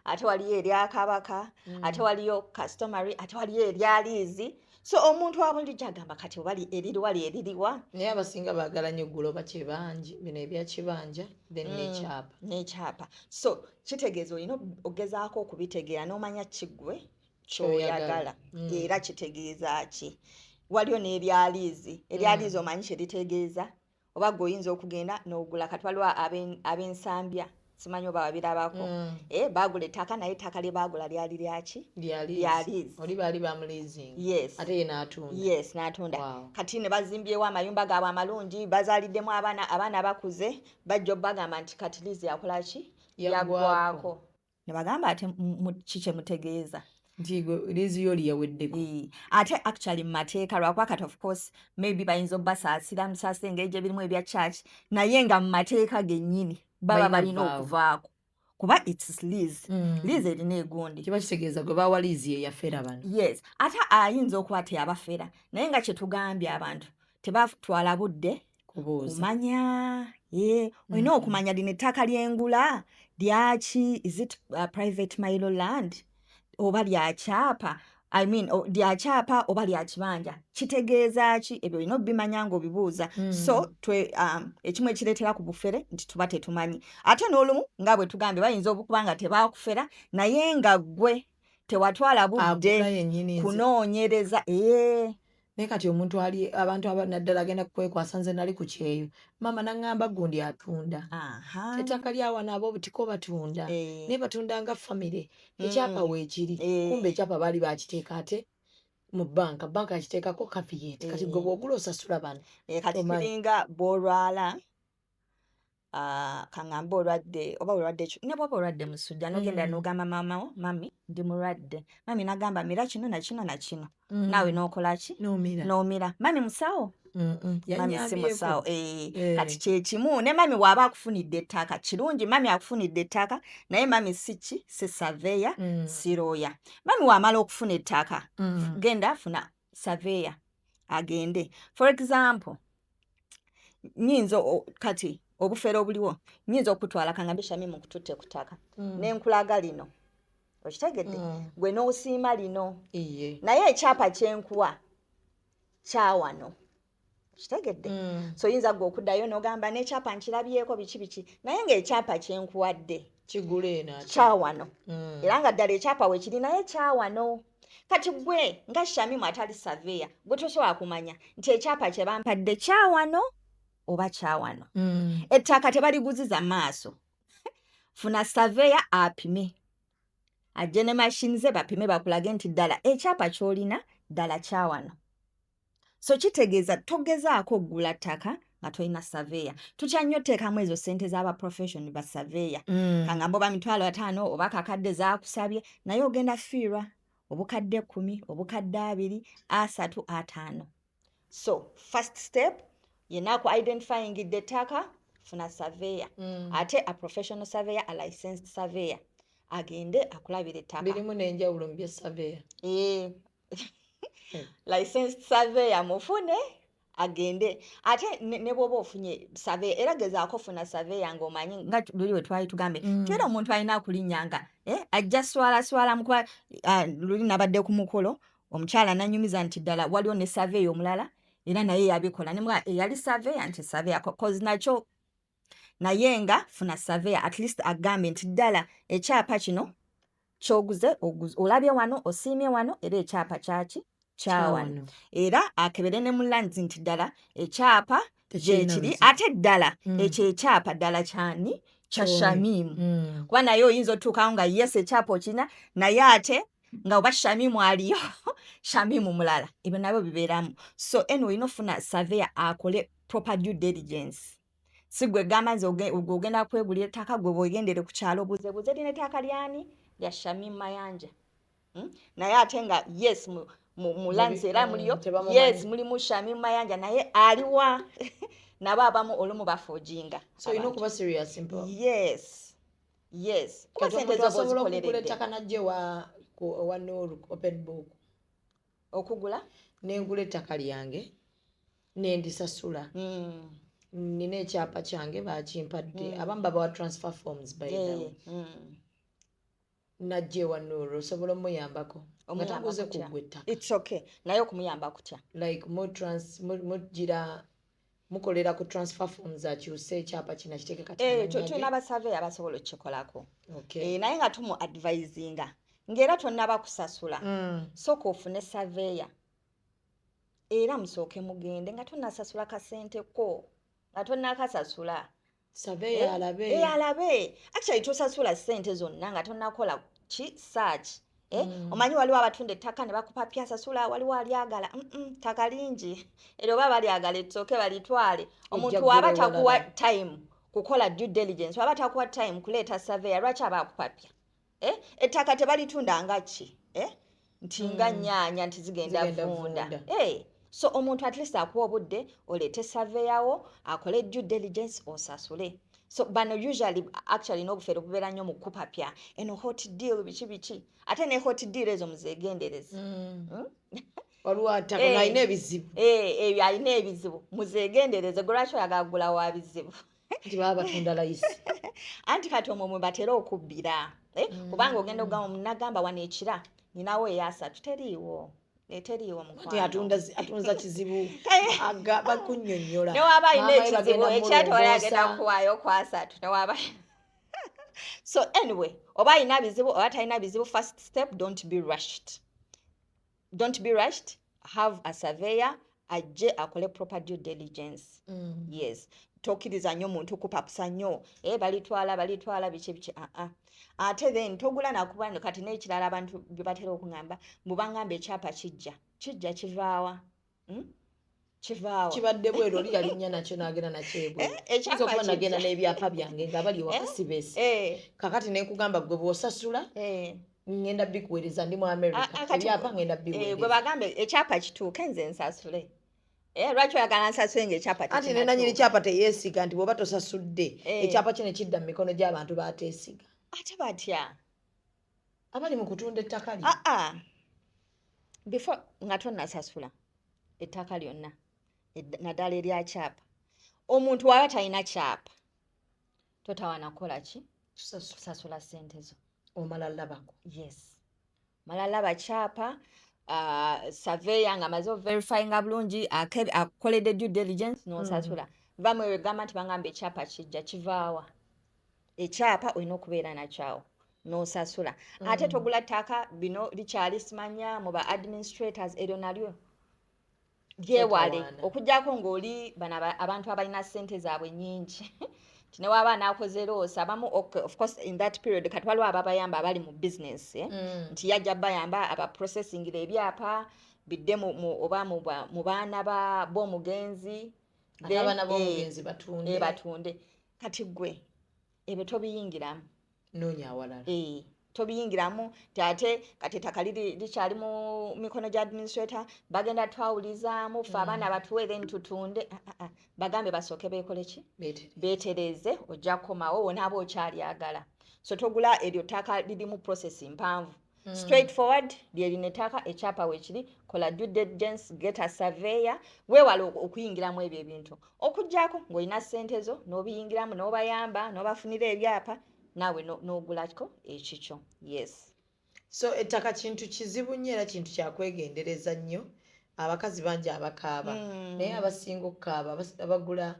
[SPEAKER 27] ate waliyo erya kabaka, ate waliyo customary, ate waliyo erya liizi. So omuntu wa bulijjo agamba, kati oba eririwa lyeririwa?
[SPEAKER 17] Naye abasinga baagala nnyo oggula oba kibanja, bino ebya kibanja, then n'ekyapa.
[SPEAKER 27] N'ekyapa. So kitegeeza olina ogezaako okubitegeera n'omanya kiggwe kyoyagala era kitegeeza ki. Waliyo n'erya liizi. Erya liizi omanyi kyeritegeeza? Oba gwe oyinza okugenda n'ogula. Kati waliwo ab'ensambya, simanyi oba babirabako. Eh, baagula ettaka, naye ettaka lye baagula lyali lyaki?
[SPEAKER 17] Lya
[SPEAKER 27] Lya
[SPEAKER 17] liizi.
[SPEAKER 27] Liizi.
[SPEAKER 17] Oli baali bamuleasinga.
[SPEAKER 27] Yes.
[SPEAKER 17] Ate ye n'atunda.
[SPEAKER 27] Yes, n'atunda. Kati ne bazimbyewo amayumba gaabwe amalungi, bazaaliddemu abaana, abaana bakuze, bajja obbagamba nti kati liizi yakola ki?
[SPEAKER 17] Yaggwako.
[SPEAKER 27] Yaggwako. Ne bagamba, ate ki kye mutegeeza?
[SPEAKER 17] Nti gwe liizi yo liyaweddeko.
[SPEAKER 27] Ate actually mu mateeka, lwakuba kati of course maybe bayinza obbasaasira musaasira engeri gye birimu ebya church, naye nga mu mateeka gennyini baba
[SPEAKER 17] Balina
[SPEAKER 27] balina
[SPEAKER 17] okuvaawo.
[SPEAKER 27] okuvaako, kuba it's lease. Lease erina egundi.
[SPEAKER 17] Kiba kitegeeza gwe bawa liizi ye yafera bano.
[SPEAKER 27] Yes, ate ayinza okuba teyabafera, naye nga kyetugambye, abantu tebatwala budde
[SPEAKER 17] kubuuza.
[SPEAKER 27] Kumanya. Ye olina okumanya lino ettaka lyengula lyaki? Is it private mailo land oba lyakyapa? I mean, lyakyapa oba lya kibanja? Kitegeeza ki ebyo? Olina obimanya ng'obibuuza. So ekimu ekireetera ku bufere nti tuba tetumanyi. Ate n'olumu nga bwe tugambye, bayinza okuba nga tebakufera, naye nga ggwe tewatwala budde
[SPEAKER 17] Agula yennyini
[SPEAKER 27] kunoonyereza. Ee.
[SPEAKER 17] Naye kati omuntu ali abantu naddala agenda kwekwasa, nze nali ku kyeyo, maama naŋŋamba gundi atunda ettaka lyawano, ab'obutiko batunda, naye batunda nga famire, ekyapa weekiri. Kumbe ekyapa baali bakiteeka ate mu banka, banka yakiteekako caveat. Kati gwe bw'ogula osasula bano.
[SPEAKER 27] Eh, kati
[SPEAKER 17] Omanyi.
[SPEAKER 27] kiringa bw'olwala. Kaŋŋambe olwadde, oba olwadde ne bw'oba olwadde musujja, n'ogenda n'ogamba maama wo, "Mami, ndi mulwadde." Mami n'agamba, "Mira kino na kino na kino." Naawe n'okola ki?
[SPEAKER 17] N'omira.
[SPEAKER 27] N'omira. Mami musawo? Mami si
[SPEAKER 17] Yanyambyeko.
[SPEAKER 27] musawo. Kati kyekimu ne mami bw'aba akufunidde ettaka, kirungi mami akufunidde ettaka, naye mami si ki? Si surveyor, si lawyer. Mami bw'amala okufuna ettaka, genda funa surveyor agende. For example, nyinza kati obufere obuliwo, nyinza okutwala, kangambe Shamimu nkututte ku ttaka, nenkulaga lino, okitegedde? Gwe n'osiima lino, naye ekyapa kyenkuwa kyawano, okitegedde? So oyinza gwe okuddayo n'ogamba n'ekyapa nkirabyeko, biki biki, naye ng'ekyapa kyenkuwadde
[SPEAKER 17] kigula eno ate.
[SPEAKER 27] Kyawano. Era nga ddala ekyapa weekiri, naye kyawano. Kati gwe nga Shamimu atali surveyor, gwe tosobola kumanya nti ekyapa kye bampadde kyawano oba kyawano. Ettaka tebaliguziza maaso. Funa surveyor apime, ajje ne mashini ze bapime, bakulage nti ddala ekyapa ky'olina ddala kyawano. So kitegeeza togezaako okugula ttaka nga tolina surveyor. Tutya nnyo oteekamu ezo ssente z'aba profession, ba surveyor. Kangamba oba 50,000 oba kakadde zaakusabye, naye ogenda fiirwa obukadde 10, obukadde 20, 30, 50. So first step, yenna ku identifyingidde ettaka, funa surveyor. Ate a professional surveyor, a licensed surveyor, agende akulabira ettaka.
[SPEAKER 17] Birimu n'enjawulo mu bya surveyor.
[SPEAKER 27] Eh. Licensed surveyor mufune agende. Ate ne bw'oba ofunye surveyor, era gezaako funa surveyor ng'omanyi nga luli we twali tugambe era omuntu alina kulinnya nga ajja swala swala mukuba. Luli nabadde ku mukolo, omukyala nanyumiza nti ddala waliwo ne surveyor omulala era naye yabikola, nemugamba eyali surveyor nti surveyor 'cause nakyo. Naye nga funa surveyor at least agambe nti ddala ekyapa kino kyoguze olabye wano, osiimye wano, era ekyapa kyaki? Kyawano. Era akebere ne mu lands nti ddala ekyapa
[SPEAKER 17] Tekirina
[SPEAKER 27] gyekiri.
[SPEAKER 17] buzibu.
[SPEAKER 27] Ate ddala ekyo ekyapa ddala kyani? Kya
[SPEAKER 17] Ky'ono.
[SPEAKER 27] Shamimu. Kuba naye oyinza otuukawo nga yes, ekyapa okirina, naye ate nga oba Shamimu aliyo Shamimu mulala. Ebyo nabyo bibeeramu. So anyway, olina ofuna surveyor akole proper due diligence. Si gwe gamba nze gwe ogenda kwegulira ettaka, gwe bwegendere ku kyalo obuzebuze, lina ettaka lyani? Lya Shamimu Mayanja. Naye ate nga yes, mu lands era muliyo
[SPEAKER 17] tebamumanyi.
[SPEAKER 27] Yes, mulimu Shamimu Mayanja, naye aliwa? Nabo abamu olumu baforginga.
[SPEAKER 17] So olina okuba serious mpo.
[SPEAKER 27] Yes, kuba
[SPEAKER 17] Kati
[SPEAKER 27] sente
[SPEAKER 17] omuntu
[SPEAKER 27] zoba
[SPEAKER 17] asobola okugula
[SPEAKER 27] ozikoleredde.
[SPEAKER 17] ettaka najja ewa Noru open book?
[SPEAKER 27] Okugula?
[SPEAKER 17] Nengula ettaka lyange nendisasula. Nina ekyapa kyange, bakimpadde. Abamu babawa transfer forms, by the way. Najja ewa Noru, osobola omuyambako nga
[SPEAKER 27] Omuyamba
[SPEAKER 17] taguze
[SPEAKER 27] kutya?
[SPEAKER 17] kugwa ettaka?
[SPEAKER 27] It's okay, naye okumuyamba kutya?
[SPEAKER 17] Like mugira mukolera ku transfer forms, akyuse ekyapa kino akiteeke kati mu mannya ge.
[SPEAKER 27] Tulina abasurveyor abasobola okukikolako.
[SPEAKER 17] Okay.
[SPEAKER 27] Naye nga tumu advisinga ng'era tonnaba kusasula, sooka ofune surveyor, era musooke mugende nga tonnasasula kasente ko, nga tonnakasasula.
[SPEAKER 17] Surveyor alabe.
[SPEAKER 27] Alabe. Actually tosasula ssente zonna nga tonnakola ki? Search. Omanyi waliwo abatunda ettaka ne bakupapya, sasula, waliwo alyagala. Ttaka lingi era oba balyagala ettooke balitwale. Omuntu
[SPEAKER 17] Ojja
[SPEAKER 27] waba
[SPEAKER 17] ggula
[SPEAKER 27] takuwa
[SPEAKER 17] ewalala.
[SPEAKER 27] time kukola due diligence, waba takuwa time kuleeta surveyor, lwaki aba akupapya? Ettaka tebalitunda nga ki? Nti nga nnyaanya nti zigenda
[SPEAKER 17] Zigenda
[SPEAKER 27] vunda.
[SPEAKER 17] vunda.
[SPEAKER 27] So omuntu at least akuwa obudde oleete surveyor wo akole due diligence, osasule. So bano usually actually n'obufere bubeera nnyo mu kupapya eno hot deal, biki biki. Ate ne hot deal ezo muzeegendereze.
[SPEAKER 17] Waliwo attaka alina ebizibu.
[SPEAKER 27] Ebyo alina ebizibu, muzeegendereze. Gwe lwaki oyagala kugula wa bizibu?
[SPEAKER 17] Nti baba batunda layisi.
[SPEAKER 27] Anti kati omwo mwe batera okubbira, eh? Kubanga ogenda okugamba munagamba wano ekira ninawo eyasatu, teriiwo. Teriiwo,
[SPEAKER 17] Nti
[SPEAKER 27] mukwano.
[SPEAKER 17] atunza kizibu, bakunnyonnyola.
[SPEAKER 27] Newaba alina
[SPEAKER 17] Maama we
[SPEAKER 27] ekizibu
[SPEAKER 17] bagenda
[SPEAKER 27] ekyatwala agenda
[SPEAKER 17] mulongoosa.
[SPEAKER 27] kuwaayo kwasatu newaba. So anyway, oba alina bizibu oba talina bizibu, first step, don't be rushed, don't be rushed. Have a surveyor ajje akole proper due diligence. Yes, tokkiriza nnyo muntu kupapusa nnyo, balitwala balitwala biki biki. Aa, ate then togula nakuba. Kati n'ekirala, abantu bye batera okuŋŋamba mbu baŋŋamba ekyapa kijja kijja kivaawa? Kivaawa.
[SPEAKER 17] Kibadde bweru, oli yalinnya nakyo n'agenda nakyo ebweru.
[SPEAKER 27] Ekyapa
[SPEAKER 17] Nza okuba
[SPEAKER 27] kijja.
[SPEAKER 17] nagenda n'ebyapa byange nga bali ewaka sibesi. Kakati nenkugamba, gwe bw'osasula ngenda bikuweereza, ndi mu America.
[SPEAKER 27] Ah, ah, kati
[SPEAKER 17] Ebyapa ngenda
[SPEAKER 27] gwe
[SPEAKER 17] biweereza.
[SPEAKER 27] Bagambe ekyapa kituuke nze nsasule. Lwaki oyagala nsasule ng'ekyapa
[SPEAKER 17] Anti ne nanyini kyapa teyeesiga nti bw'oba tosasudde, ekyapa kino kidda mu mikono gy'abantu bateesiga.
[SPEAKER 27] Ate batya?
[SPEAKER 17] Abali mu kutunda ettaka lyo.
[SPEAKER 27] Ah, ah. Before nga tonnasasula ettaka lyonna, naddala erya kyapa, omuntu waba talina kyapa totawaana kukola ki? Kusasula ssente zo.
[SPEAKER 17] Omala labako.
[SPEAKER 27] Yes, mala laba kyapa, surveyor nga amaze overifyinga bulungi, akoledde due diligence, n'osasula. Vamu eyo egamba nti bangamba ekyapa kijja, kivaawa? Ekyapa olina okubeera nakyawo n'osasula. Ate togula ttaka bino likyali simanya mu ba administrators, eryo nalyo lyewale.
[SPEAKER 17] Totawaana.
[SPEAKER 27] Okuggyako ng'oli bano abantu abalina ssente zaabwe nnyingi nti ne waaba anaakoze loss abamu, okay, of course in that period kati waliwo ababayamba abali mu business, eh? Nti yajja bayamba abaprocessingira ebyapa bidde oba mu baana b'omugenzi.
[SPEAKER 17] Ate
[SPEAKER 27] Then,
[SPEAKER 17] abaana b'omugenzi batunde.
[SPEAKER 27] Batunde. Kati gwe ebyo tobiyingiramu.
[SPEAKER 17] Noonya awalala.
[SPEAKER 27] Tobiyingiramu ti ate kati ettaka liri likyali mu mikono gya administrator, bagenda twawulizaamu ffe abaana batuwe then tutunde. Ah, ah, ah. Bagambe basooke beekole ki? Beetereze, ojja kukomawo wonaaba okyalyagala. So togula eryo ttaka lirimu process mpanvu. Straight forward, lyerino ettaka, ekyapa weekiri, kola due diligence, get a surveyor. Weewale okuyingiramu ebyo ebintu okuggyako ng'olina ssente zo n'obiyingiramu n'obayamba n'obafunira ebyapa, naawe n'ogulako ekikyo, yes.
[SPEAKER 17] So ettaka kintu kizibu nnyo era kintu kyakwegendereza nnyo. Abakazi bangi abakaaba, naye abasinga okukaaba abagula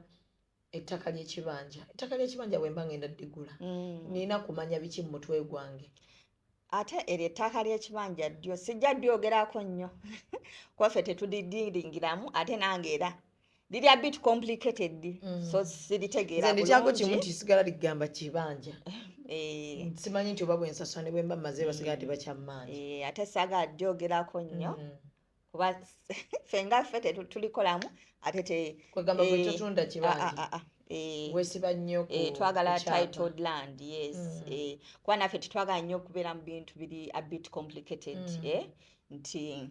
[SPEAKER 17] ettaka ly'ekibanja. Ettaka ly'ekibanja bwe mba ngenda ddigula, nina kumanya biki mu mutwe gwange?
[SPEAKER 27] Ate eryo ettaka ly'ekibanja ddyo sijja ddyogerako nnyo kuba ffe tetulidiringiramu, ate nange era liri a bit complicated, so siritegeera
[SPEAKER 17] Nze ndikyako
[SPEAKER 27] bulungi.
[SPEAKER 17] kimu nti sigala ligamba kibanja. Simanyi nti oba bwensasula ne bwe mba mmaze basigala tebakyammanja.
[SPEAKER 27] Ate saagala ddyogerako nnyo kuba ffe nga ffe tetulikolamu ate te
[SPEAKER 17] Kwegamba gwe totunda kibanja.
[SPEAKER 27] Ah, ah, ah,
[SPEAKER 17] Weesiba nnyo
[SPEAKER 27] twagala
[SPEAKER 17] ku kyapa.
[SPEAKER 27] Titled land, yes. Kuba naffe tetwagala nnyo okubeera mu bintu biri a bit complicated. Nti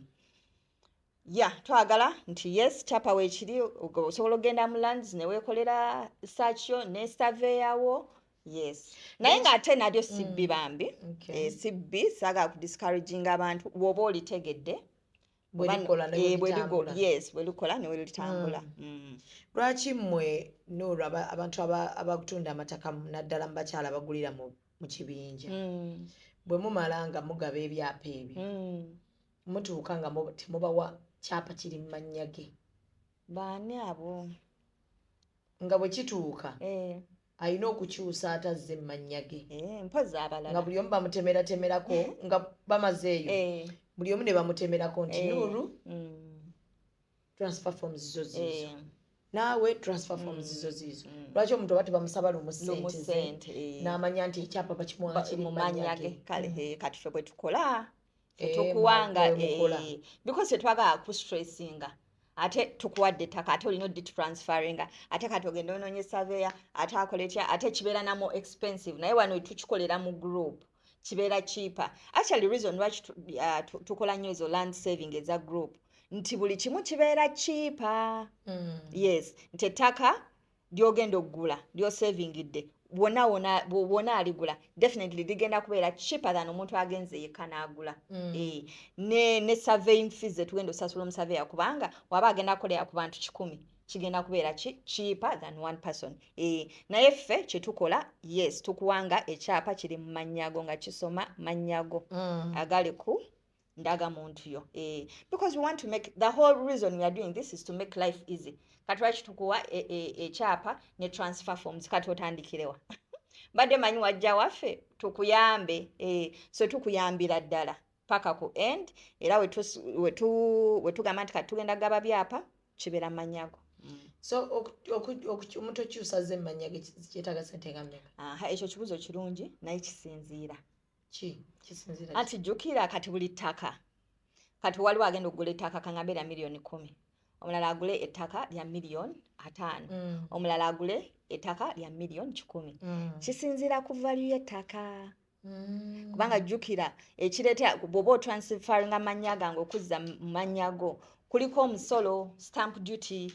[SPEAKER 27] ya twagala nti yes, kyapa weekiri, osobola okugenda mu lands ne weekolera search yo ne surveyor wo, yes. Naye ng'ate nalyo si bbi bambi. Si bbi, saagala kudiscouraginga abantu. Bw'oba olitegedde
[SPEAKER 17] Bwe likola ne bwe litambula.
[SPEAKER 27] Yes, bwe likola ne bwe litambula.
[SPEAKER 17] Lwaki mmwe Nuuru, abantu abatunda amataka, naddala mu bakyala abagulira mu kibinja, bwe mumala nga mugaba ebyapa ebyo, mutuuka nga temubawa kyapa kiri mu mannya ge?
[SPEAKER 27] Baani abo?
[SPEAKER 17] Nga bwe kituuka alina okukyusa atazze mu mannya ge.
[SPEAKER 27] Mpozi abalala.
[SPEAKER 17] Nga buli omu bamutemeratemerako nga bamazeeyo, buli omu ne bamutemerako nti Nuuru, transfer forms zo ziizo, naawe transfer forms zo ziizo. Lwaki omuntu oba tebamusaba lumu
[SPEAKER 27] Lumu
[SPEAKER 17] ssente ze,
[SPEAKER 27] ssente,
[SPEAKER 17] n'amanya nti ekyapa bakimuwa kiri
[SPEAKER 27] mu
[SPEAKER 17] mu mannya
[SPEAKER 27] mannya
[SPEAKER 17] ge?
[SPEAKER 27] Ge. Kale, kati ffe bwe tukola, ffe tukuwanga,
[SPEAKER 17] bwe mukola.
[SPEAKER 27] Because tetwagala kustressinga. Ate tukuwadde ettaka, ate olina oditransferringa, ate kati ogenda onoonye surveyor, ate akola etya, ate kibeera na more expensive. Naye wano tukikolera mu group, kibeera cheaper. Actually, reason lwaki tukola nnyo ezo land saving eza group nti buli kimu kibeera cheaper. Yes, nti ettaka lyogenda okugula lyosavingidde wonna wonna wonna aligula definitely ligenda kubeera cheaper than omuntu agenze yekka n'agula. Ne surveying fees zetugenda osasula omusurveyor, kubanga waba agenda kukolera ku bantu 100, kigenda kubeera cheaper than one person. Naye ffe kyetukola, yes, tukuwanga ekyapa kiri mu mannyago nga kisoma mannyago agali ku ndagamuntu yo, because we want to make, the whole reason we are doing this is to make life easy. Kati lwaki tukuwa ekyapa ne transfer forms? Kati otandikirewa? Mbadde manyi wajja waffe tukuyambe. So tukuyambira ddala paka ku end, era wetugamba nti kati tugenda gaba byapa, kibeera manyago.
[SPEAKER 17] So omuntu okyusa ze mmannya ge kyetaaga sente nga mmeka?
[SPEAKER 27] Aha, ekyo kibuzo kirungi, naye kisinziira.
[SPEAKER 17] Ki kisinziira ki?
[SPEAKER 27] Anti jjukira kati buli ttaka, kati waliwo agenda okugula ettaka kangambe erya miliyoni 10. Omulala agule ettaka lya miliyoni 50. Omulala agule ettaka lya miliyoni 100. Kisinziira ku value y'ettaka. Kubanga jjukira, ekireeta bw'oba otransferinga mannya gange okuzza mu mannya go, kuliko omusolo, stamp duty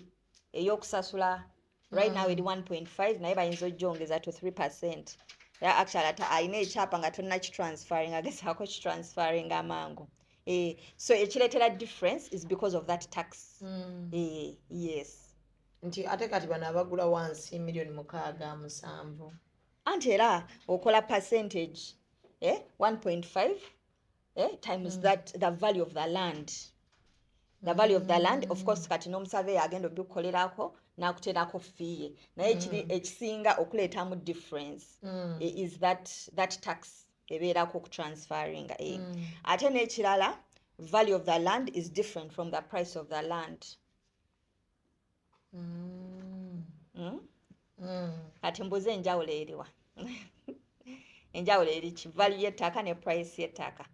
[SPEAKER 27] ey'okusasula. Right now eri 1.5, naye bayinza ojjongeza to 3%. Era actually ate alina ekyapa nga tonna kitransferinga, agezaako kitransferinga amangu. So ekireetera difference is because of that tax. Yes.
[SPEAKER 17] Nti ate kati bano abagula wansi miliyoni 6, 7?
[SPEAKER 27] Anti era okola percentage, 1.5 times that, the value of the land, the value of the land. Of course kati n'omusaveyo agenda obikukolerako n'akuteerako fee ye, naye ekiri ekisinga okuleetamu difference is that tax ebeerako okutransferinga. Ate n'ekirala, value of the land is different from the price of the land. Kati mbuuze, enjawulo eriwa? Enjawulo eri ki? Value y'ettaka ne price y'ettaka.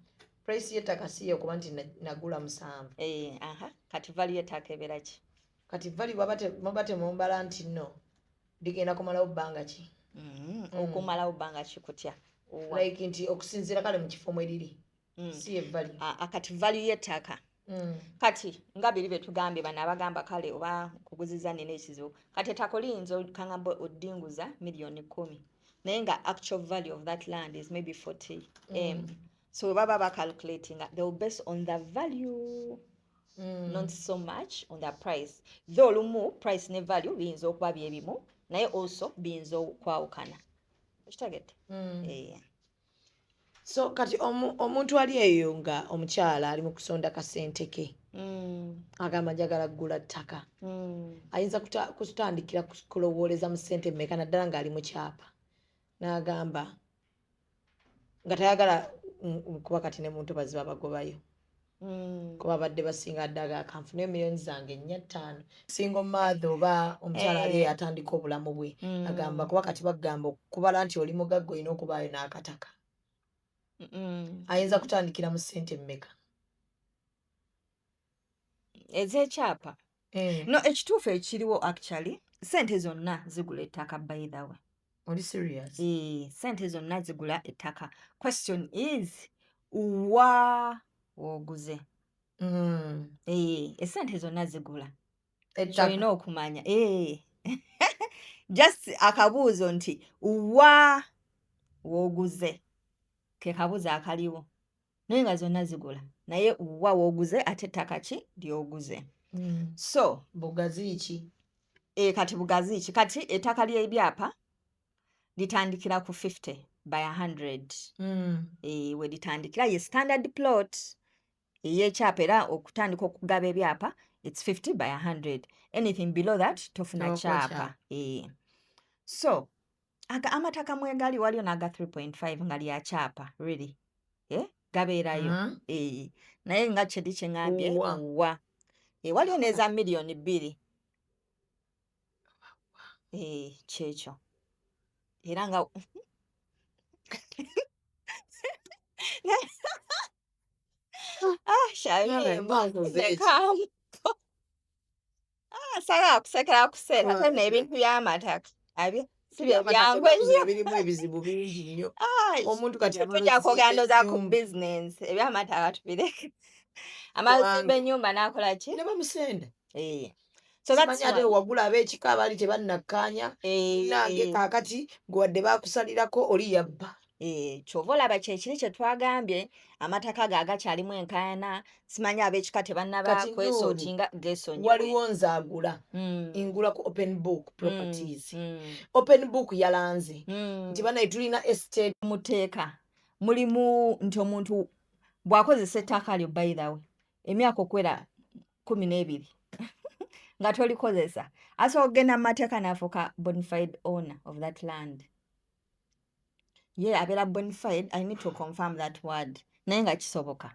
[SPEAKER 17] Price y'ettaka si yekuba nti nagula 7.
[SPEAKER 27] Aha, kati value y'ettaka ebeera ki?
[SPEAKER 17] Kati value baba temumbala nti nno ligenda kumalawo bbanga ki?
[SPEAKER 27] Okumalawo bbanga ki kutya?
[SPEAKER 17] Like nti okusinziira kale mu kifo mwe liri, si ye value.
[SPEAKER 27] Ah, kati value y'ettaka, kati nga biri bye tugambye, bano abagamba kale oba nkuguziza nina ekizibu, kati ettaka oliyinza kangamba oddinguza miliyoni 10, naye nga actual value of that land is maybe 40 m. So bwe baba bacalculatinga, they will base on the value, not so much on the price, though olumu price ne value biyinza okuba byebimu, naye also biyinza okwawukana. Okitegedde? Eh.
[SPEAKER 17] So kati omuntu ali eyo nga omukyala ali mu kusonda kasente ke, agamba njagala kugula ttaka, ayinza kutandikira kulowooleza mu ssente mmeka, naddala ng'ali mu kyapa, n'agamba nga tayagala kuba kati ne muntu baziba bagobayo, kuba badde basinga ddaga kanfune miliyoni zange 4, 5. Single mother oba omukyala ali eyo atandika obulamu bwe, agamba kuba kati bagamba okubala nti oli mugagga olina okubaayo n'akataka, ayinza kutandikira mu ssente mmeka?
[SPEAKER 27] Ez'ekyapa? No, ekituufu ekiriwo, actually sente zonna zigula ettaka, by the way.
[SPEAKER 17] Oli serious?
[SPEAKER 27] Eh, sente zonna zigula ettaka. Question is wa woguze. Eh, esente zonna zigula.
[SPEAKER 17] Ettaka.
[SPEAKER 27] Kyolina okumanya, just akabuuzo nti wa woguze, ke kabuuzo akaliwo, naye nga zonna zigula, naye wa woguze, ate ettaka ki lyoguze. So
[SPEAKER 17] bugazi ki?
[SPEAKER 27] Kati bugazi ki? Kati ettaka ly'ebyapa litandikira ku 50 by 100. We litandikira ye standard plot ey'ekyapa, era okutandika okugaba ebyapa it's 50 by 100. Anything below that tofuna
[SPEAKER 17] Tokuwa
[SPEAKER 27] kyapa.
[SPEAKER 17] kyapa.
[SPEAKER 27] So aga amataka mwegali waliyo n'aga 3.5 nga lya kyapa really, gabeerayo. Naye nga kyeri kyeŋŋambye,
[SPEAKER 17] Wa.
[SPEAKER 27] wa waliyo n'eza miliyoni 2. Kyekyo era nga ah, Shamim,
[SPEAKER 17] Mba nkoze eki?
[SPEAKER 27] lekamu. Ah, saagala kusekera kuseera, ate n'ebintu by'amataka abyo si bye byangu ennyo.
[SPEAKER 17] Birimu ebizibu bingi nnyo.
[SPEAKER 27] Ah,
[SPEAKER 17] omuntu kati amala
[SPEAKER 27] tujja kwogera
[SPEAKER 17] ozimba
[SPEAKER 27] ndowooza ku
[SPEAKER 17] ennyumba.
[SPEAKER 27] business, ebyamataka tubireke. Amala
[SPEAKER 17] Kubanga
[SPEAKER 27] ozimba ennyumba n'akola ki?
[SPEAKER 17] Ne bamusenda.
[SPEAKER 27] So that's
[SPEAKER 17] Simanyi ate
[SPEAKER 27] one.
[SPEAKER 17] wagula ab'ekika abaali tebannakkaanya, nange kaakati gwe wadde baakusalirako oli yabba.
[SPEAKER 27] Kyova olaba kyekiri kye twagambye, amataka ago agakyalimu enkaayana, simanyi ab'ekika tebannaba
[SPEAKER 17] Kati
[SPEAKER 27] kwesootinga,
[SPEAKER 17] Nuuri,
[SPEAKER 27] geesonyiwe.
[SPEAKER 17] Waliwo nze agula, ngula ku Open Book Properties. Open Book yalanze nti banaye tulina estate.
[SPEAKER 27] Mu tteeka mulimu nti omuntu bw'akozesa ettaka lyo, by the way, emyaka okwera 12 nga tolikozesa, asobola okugenda mu mateeka n'afuuka bonafide owner of that land. Ye abeera bonafide. I need to confirm that word, naye nga kisoboka.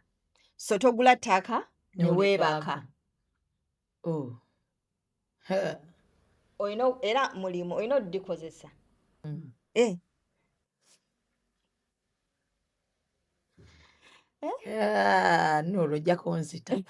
[SPEAKER 27] So togula ttaka ne weebaka.
[SPEAKER 17] Oh. Ha.
[SPEAKER 27] Olina era mulimu olina oddikozesa.
[SPEAKER 17] Ah, Nuuru, ojja kunzita.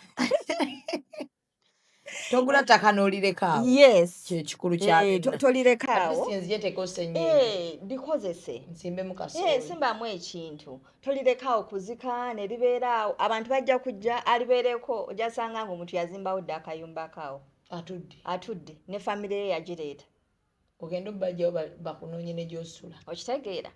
[SPEAKER 17] Togula ttaka n'olireka awo.
[SPEAKER 27] Yes.
[SPEAKER 17] Kyekikulu kya
[SPEAKER 27] Eh, tolireka awo.
[SPEAKER 17] Nzijeteeko senyenge.
[SPEAKER 27] Eh, likozese.
[SPEAKER 17] Nsimbemu
[SPEAKER 27] Eh,
[SPEAKER 17] kasooli.
[SPEAKER 27] Simbamu ekintu, tolireka awo kuzika ne libeera awo, abantu bajja kujja alibeereko, ojasanga nga omuntu yazimbawo dda akayumba kaawo.
[SPEAKER 17] Atudde.
[SPEAKER 27] Atudde ne famire ye yagireeta.
[SPEAKER 17] Ogenda obbajjawo bakunoonye ne gy'osula.
[SPEAKER 27] Okitegeera?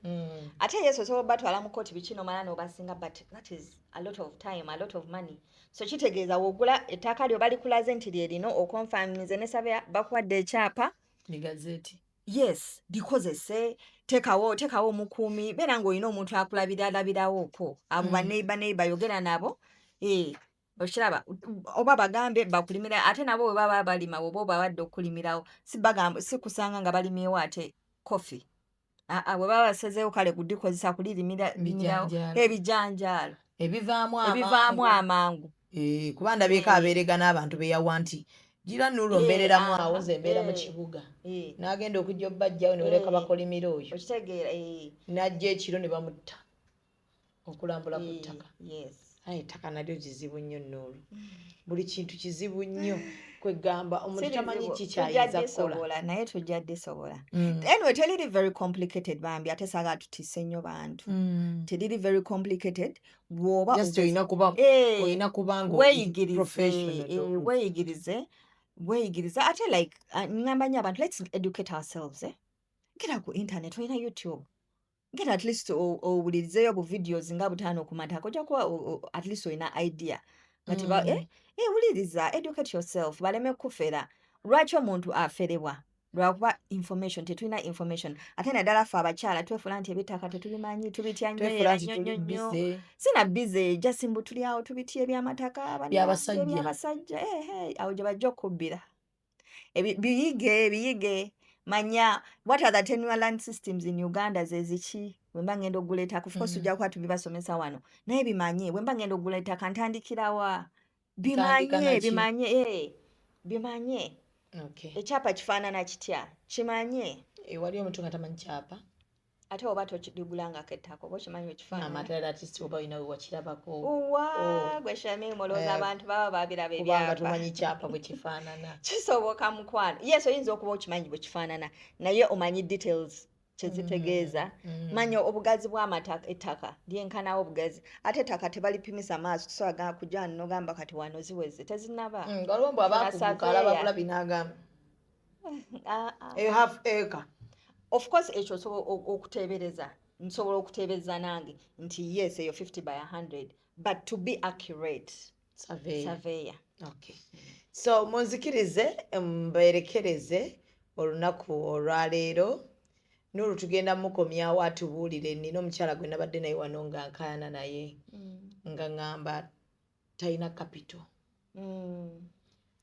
[SPEAKER 27] Ate yesu osobola obatwala mu kooti biki nomala n'obasinga, but that is a lot of time, a lot of money. So kitegeeza wogula ettaka lyo, balikulaze nti lyerino, okonfamize ne surveyor, bakuwadde ekyapa.
[SPEAKER 17] Ne gazeti.
[SPEAKER 27] Yes, likozese, tekawo omukuumi, beera ng'olina omuntu akulabira alabirawooko abo. Baneiba neiba yogera nabo. Eh, okiraba, oba bagambe bakulimira, ate nabo bwe baba balima, oba obawadde okulimirawo, si bagamba si kusanga nga balimyewo ate coffee. Aa, bwe baba basazeewo kale kudikozesa kulirimira limirawo.
[SPEAKER 17] Ebijanjaalo.
[SPEAKER 27] Ebijanjaalo.
[SPEAKER 17] Ebivaamu.
[SPEAKER 27] Ebivaamu amangu.
[SPEAKER 17] Eh, kuba ndabyeko abeerega n'abantu beyawa nti gira nuulo mbeereramu awo, nze mbeera mu kibuga, n'agenda okujja obbajjawo ne baleka bakolimira oyo.
[SPEAKER 27] Okitegeera, eh.
[SPEAKER 17] N'ajja ekiro ne bamutta okulambula ku ttaka.
[SPEAKER 27] Yes.
[SPEAKER 17] Aye, ettaka nalyo kizibu nnyo nnuulu, buli kintu kizibu nnyo, kwegamba omuntu
[SPEAKER 27] Si
[SPEAKER 17] tamanyi
[SPEAKER 27] bizibu.
[SPEAKER 17] ki
[SPEAKER 27] Tujja
[SPEAKER 17] kyayinza kukola.
[SPEAKER 27] disobola, naye tujja disobola. Anyway, teriri very complicated bambi, ate saagala tutisse nnyo bantu. Teriri very complicated bw'oba
[SPEAKER 17] Just olina kuba
[SPEAKER 27] Eh,
[SPEAKER 17] olina kuba nga
[SPEAKER 27] weeyigirize.
[SPEAKER 17] Professional.
[SPEAKER 27] Eh, weeyigirize, weeyigirize. Ate like ngamba nnyo abantu, let's educate ourselves, eh? Genda ku internet, olina YouTube, genda at least owulirizeyo bu videos nga 5 ku mataka, ojja kuba at least olina idea nga teba. Eh, eh, wuliriza, educate yourself, baleme kufera. Lwaki omuntu aferebwa? Lwakuba information tetulina information, ate naddala ffe abakyala twefuula nti ebitaka tetubimanyi, tubitya nnyo.
[SPEAKER 17] Twefuula
[SPEAKER 27] Era
[SPEAKER 17] nti
[SPEAKER 27] nnyo
[SPEAKER 17] tuli
[SPEAKER 27] nnyo nnyo.
[SPEAKER 17] busy.
[SPEAKER 27] Sina busy, just mbu tuli awo tubitya ebyamataka bannange.
[SPEAKER 17] Byabasajja.
[SPEAKER 27] Ebyabasajja. Eh, eh, awo gye bajja okubbira. Biyige, biyige, manya what are the tenure land systems in Uganda, ze ziki, bwe mba ngenda okugula ettaka. Of course tujja kuba tubibasomesa wano, naye bimanye, bwe mba ngenda okugula ettaka ntandikirawa?
[SPEAKER 17] Ntandika
[SPEAKER 27] Bimanye.
[SPEAKER 17] naki?
[SPEAKER 27] Bimanye, eh, bimanye. Ekyapa kifaanana kitya? Kimanye.
[SPEAKER 17] Wali omuntu nga tamanyi kyapa.
[SPEAKER 27] Ate oba toligulangako ettaka, oba okimanyi ekifaanana?
[SPEAKER 17] Amatala artist, oba olina we wakirabako.
[SPEAKER 27] Uwa.
[SPEAKER 17] Oh.
[SPEAKER 27] Gwe Shamimu, olowooza
[SPEAKER 17] Eh,
[SPEAKER 27] abantu baba babiraba
[SPEAKER 17] kubanga
[SPEAKER 27] ebyapa?
[SPEAKER 17] tumanyi kyapa bwe kifaanana.
[SPEAKER 27] Kisoboka mukwano, yes, oyinza okuba okimanyi bwe kifaanana, naye omanyi details kyezitegeeza? Manya obugazi bw'amataka, ettaka lyenkanawo obugazi, ate ettaka tebalipimisa maaso, tusobola kujja wano nogamba kati wano ziweze, tezinaba.
[SPEAKER 17] Waliwo mbu
[SPEAKER 27] Funa
[SPEAKER 17] abakuguka alaba
[SPEAKER 27] surveyor.
[SPEAKER 17] bulabi n'agamba
[SPEAKER 27] Ah, ah.
[SPEAKER 17] eyo half acre.
[SPEAKER 27] Of course ekyo osobola okuteebereza, nsobola okuteebereza nange nti yes, eyo 50 by 100, but to be accurate,
[SPEAKER 17] Surveyor.
[SPEAKER 27] Surveyor.
[SPEAKER 17] Okay. So munzikirize mberekereze olunaku olwaleero. Nulu tugenda mukomyawo atubuulire. Nina omukyala gwe nabadde naye wano nga nkaayana naye, nga ŋŋamba talina capital,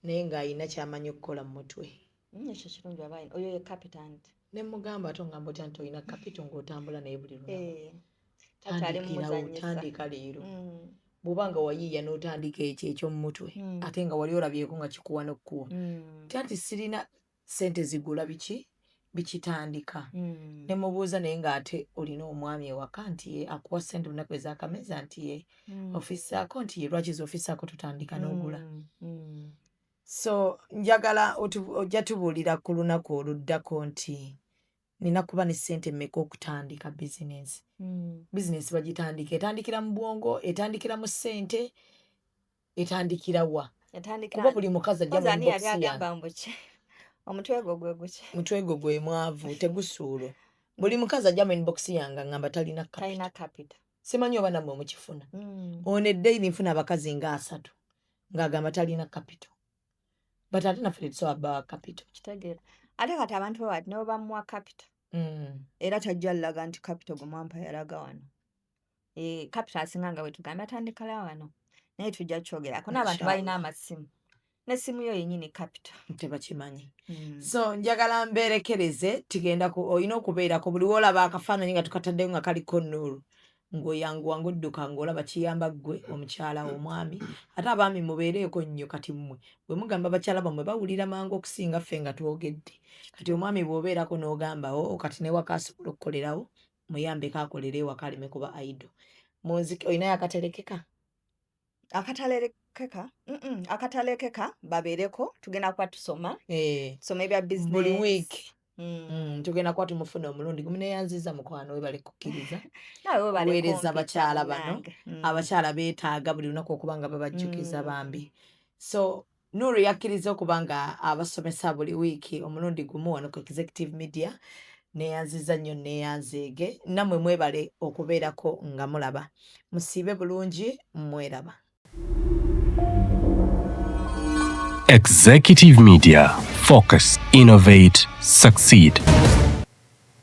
[SPEAKER 17] naye ng'alina kyamanyi okukola mu mutwe.
[SPEAKER 27] Ekyo kirungi, aba oyo ye capital.
[SPEAKER 17] Ne mugamba, ate ongamba otya nti olina capital ng'otambula naye buli lunaku?
[SPEAKER 27] Eh, takyali
[SPEAKER 17] Tandikirawo,
[SPEAKER 27] mumuzanyisa.
[SPEAKER 17] tandika leero. Bw'oba nga wayiiya n'otandika ekyo eky'omu mutwe, ate nga wali olabyeko nga kikuwa n'okkuwa, ti anti sirina ssente zigula biki bikitandika. Ne mubuuza, naye ng'ate olina omwami ewaka? Nti ye. Akuwa ssente olunaku ez'akameza? Nti ye. Ofisaako? Nti ye. Lwaki z'ofisaako totandika n'ogula? So njagala ojja tubuulira ku lunaku oluddako nti nina kuba ne ssente mmeka okutandika bizinensi. Bizinensi bagitandika, etandikira mu bwongo, etandikira mu ssente, etandikira wa?
[SPEAKER 27] Etandikira
[SPEAKER 17] Kuba buli mukazi ajja
[SPEAKER 27] Kozi
[SPEAKER 17] mu
[SPEAKER 27] ani
[SPEAKER 17] inbox
[SPEAKER 27] yali
[SPEAKER 17] yange.
[SPEAKER 27] agamba mbu ki, omutwe gwo gwe guki?
[SPEAKER 17] Mutwe gwo gwe mwavu, tegusuulwa. Buli mukazi ajja mu inbox yange aŋŋamba talina capital.
[SPEAKER 27] Talina capital.
[SPEAKER 17] Simanyi oba nammwe mukifuna. Ono eddaily nfuna abakazi nga 30 ng'agamba talina capital, but ate naffe tetusobola bawa capital.
[SPEAKER 27] Kitegeera, ate kati abantu bwe bati ne bwe bamuwa capital, era tajja laga nti capital gwe mwampa yalaga wano. Eh, capital asinga nga bwe tugambye atandikala wano, naye tujja kyogerako n'abantu balina amasimu, n'essimu yo yennyini capital.
[SPEAKER 17] Tebakimanyi. So njagala mbeerekereze, tugenda ku olina okubeerako buli woolaba akafaananyi nga tukataddeyo nga kaliko Nuuru, ng'oyanguwa ng'odduka ng'olaba kiyamba ggwe omukyala, omwami. Ate abaami mubeereeko nnyo. Kati mmwe bwe mugamba bakyala bammwe bawulira mangu okusinga ffe nga twogedde. Kati omwami bw'obeerako n'ogamba, o kati newaka asobola okukolerawo, muyambeko akolere ewaka aleme kuba idle. Munziki olinayo akaterekeka?
[SPEAKER 27] Akatalekeka, akatalekeka babeereko, tugenda kuba tusoma, tusoma ebya business
[SPEAKER 17] Buli week. Tugenda kuba tumufuna omulundi gumu. Neyanziza mukwano, webale kukkiriza
[SPEAKER 27] Naawe webale
[SPEAKER 17] weereza
[SPEAKER 27] kumpita,
[SPEAKER 17] abakyala bano.
[SPEAKER 27] munnange.
[SPEAKER 17] Abakyala beetaaga buli lunaku okuba nga babajjukiza bambi. So Nuru yakkiriza okuba nga abasomesa buli wiiki omulundi gumu wano ku Executive Media. Neyanziza nnyo, neyanzeege. Nammwe mwebale okubeerako nga mulaba. Musiibe bulungi, mweraba.
[SPEAKER 1] Executive Media. Focus, innovate, succeed.